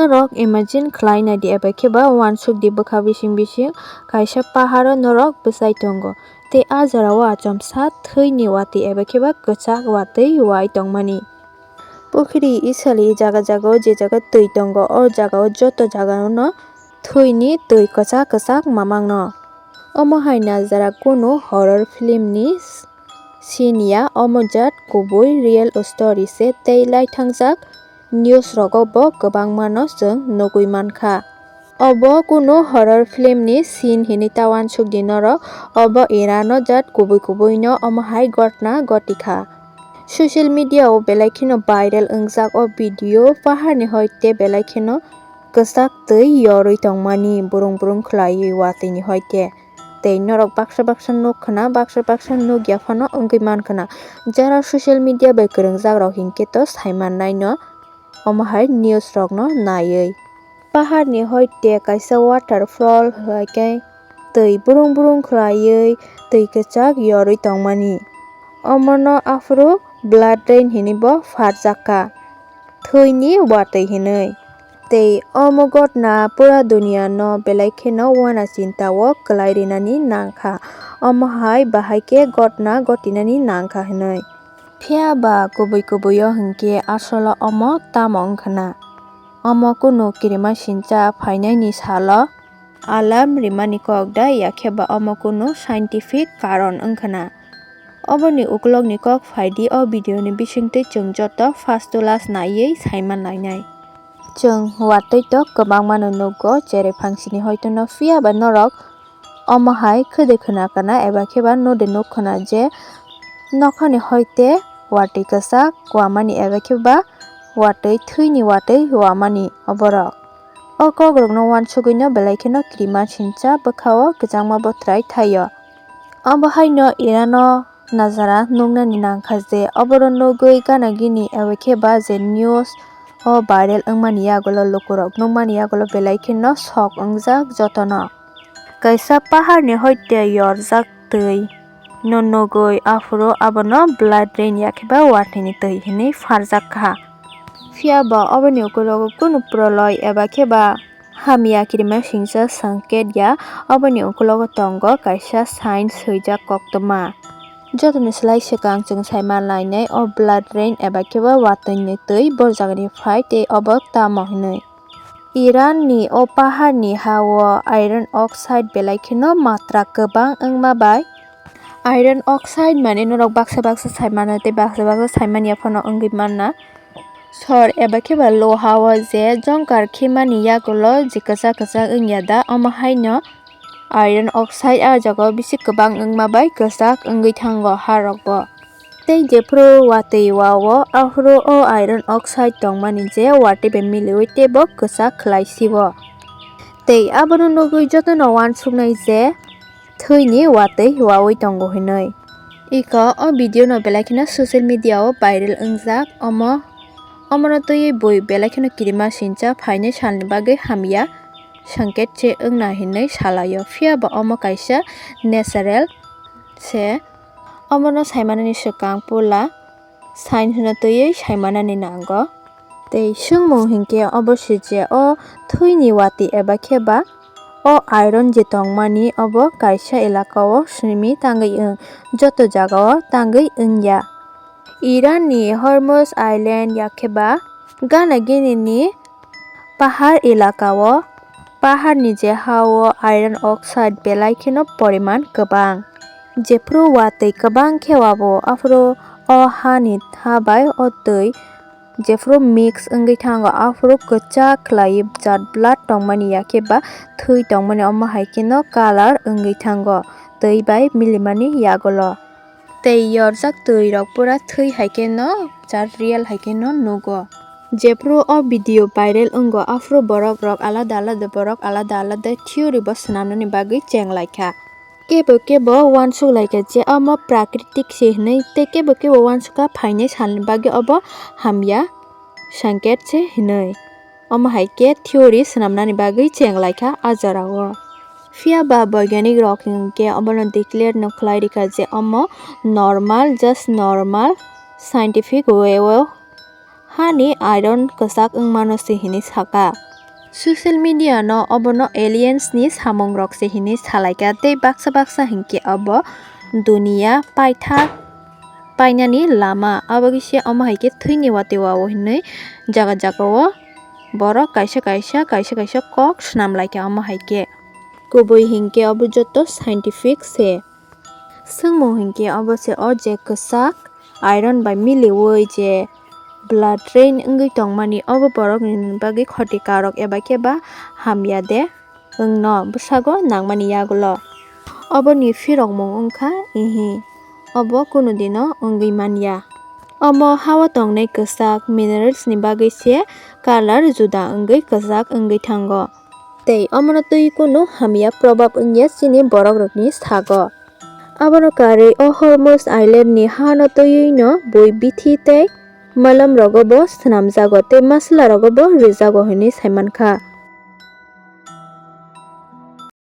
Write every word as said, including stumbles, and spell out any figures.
Norok imagine khlai nai di, eba khe ba uansuk di, bwkha bising bising kaisa paharo norok bwchai tongo, tei a jora o achomsa thwini watwi eba khe ba kwchak watwi wai tongmani. Pukhri, isali, jaga jaga o je jaga twi tongo, o jaga o joto jaga o no thwini twi kwchak kwchak mamang no. Omo hai Nazara kunu horror film ni scene ya, omo jat kubui real story se tei laithangjak news rogo bo kwbangma no chwng nugui mankha. Obo kunu horror film ni scene hinui ta uansuk di norok, obo Iran o jat kubui kubui no omo hai gotna goti kha. Social media o belai kheno viral wngjak o video, pahar ni hoite belai kheno kwchak twi yorwi tongmani, burung burung khlaiwi watwi ni hoite. Tei norok baksa baksa nuk khna, baksa baksa nuk ya phano wngwi man khna. Jara social media bai kwrwngjak rok hinkhe to sai mannai no omo hai news rok no naiwi. Pahar ni hoite kaisa waterfall hai khe twi burung burung khlaiwi twi kwchak yorwi tongmani. Omo no aphuru blood rain hinwi bo pharjak kha, thwini watwi hinwi. Tei omo gotna pura duniya no belai kheno uana chinta o kwlai rinani nangkha, omo hai bahai khe gotna gotinani nangkha hinwi. Phiya ba kubui kubui o hinkhe asolo omo tamo wngkhna? Omo kunu kirimasingcha phainaini salo alarm rimani kok da, yakhe ba omo kunu scientific karon wngkhna? Oboni ukulokni kok phaidi, o video ni bisingtwi chwng joto first to last naiwi saiman lainai. Chwng watwi to kwbangma no nugo, cherwi phangsini hoitono, phiya ba norok omo hai khwdwi khwna kana eba khe ba node nuk khwna je nokhani hoite watwi kwchak wamani eba khe ba watwi thwini watwi wamani oborok. O kokrokno uansugwino belai kheno kirimasingcha bwkha-o kwchangma bwthwrai thaio. Obo haino Iran-o Nazara nuknani nangkha je oborok nugwi gana gini eba khe ba je news o viral wngmani yagulo lukurok nukmani yagulo belai kheno sok wngjak jotono. Kaisa paharni hoite yorjak twi no nugwi aphuru abono blood rain yakhe ba wathaini twi hinwi pharjak kha. Phiya ba oboni ukulogo kunu proloi eba khe ba hamya kirima singcha sanket ya, oboni ukulogo tongo kaisa sign swijak koktwma. Jotoni slai swkang chwng sai manlainai o blood rain eba khe ba wathaini twi bor jagani phai tei obo tamo hinwi. Iran ni o pahar ni ha o iron oxide belai kheno matra kwbang wngma bai. Iron oxide mane norok baksa baksa sai mano tei baksa baksa sai manya phano wngwi manna. Sor eba khe ba loha o je jongkar khimani yagulo je kwchak kwchak wngya da, omo haino iron oxide ah jagao bisi kwbang wngma bai kwchak wngwi thango ha rokbo. Tei jephuru watwi wa-o, aphuru o iron oxide tongmani je watwi bai miliwi teibo kwchak khlai si-o. Tei abono nugwi jotono uansuknai je thwini watwi wawi tongo hinwi. Iko o video no belai kheno social media o viral wngjak, omo, omono twiwi bui belai kheno kirima singcha phainai salni bagwi hamya sanket se wngna hinwi salaio, phiya ba omo kaisa natural se. Omono saimanani swkang pula sign hwno twiwi saimanani nango. Tei swngmung hinkhe obo se je o thwini watwi eba khe ba o iron je tongmani obo kaisa elaka o simi tangwi wng, joto jaga o tangwi wngya. Iran ni Hormuz Island yakhe ba gana gini ni pahar elaka o, pahar ni je ha o iron oxide belai kheno poriman kwbang. Jephuru watwi kwbang khe wabo, aphuru o ha ni ha bai o twi jephuru mix wngwi thango, aphuru kwchak khlaiwi jat blood tongmani yakhe ba thwi tongmani, omo hai kheno color wngwi thango twi bai milimani yagulo. Tei yorjak twi rok pura thwi hai kheno jat real hai kheno nugo. Jephuru o video viral wngo, aphuru borok rok alada alada, borok alada alada theory bo swnamnani bagwi cheng lai kha. Kebo kebo uansuk lai kha je omo prakritik se hinwi, tei kebo kebo uansuk kha phainai salni bagwi obo hamya sanket se hinwi. Omo hai khe theory swnamnani bagwi cheng lai kha a jora o. Phiya ba boiganik rok hinkhe obono declare no khlai rikha je omo normal, just normal scientific way o hani iron kwchak wngmano se hinwi saka. Social media no obono aliens ni samung rok se hinwi salaikha, tei baksa baksa hinkhe obo duniya paithak painani lama, abo khe se omo hai khe thwini watwi wao hinwi jaga jaga o borok kaisa kaisa kaisa kaisa kok swnam laikha omo hai khe. Kubui hinkhe obo joto scientific se. Swngmung hinkhe obo se o je kwchak iron bai miliwi je blood drain wngwi tongmani, obo borokni bagwi khoti karok eba khe ba hamya de wngno bwsago nangmani yagulo. Oboni phirokmung wngkha ihi, obo kunu dino wngwi manya. Omo hao tongnai kwchak minerals ni bagwi se color juda wngwi kwchak wngwi thango. Tei omono twi kunu hamya probab wngya chini borok rokni sago. Abono karwi o Hormuz Island ni hano twiwi no bui bithi tei malam rogo bo swnamjago tei masala rogo bo rijago hinwi saimankha.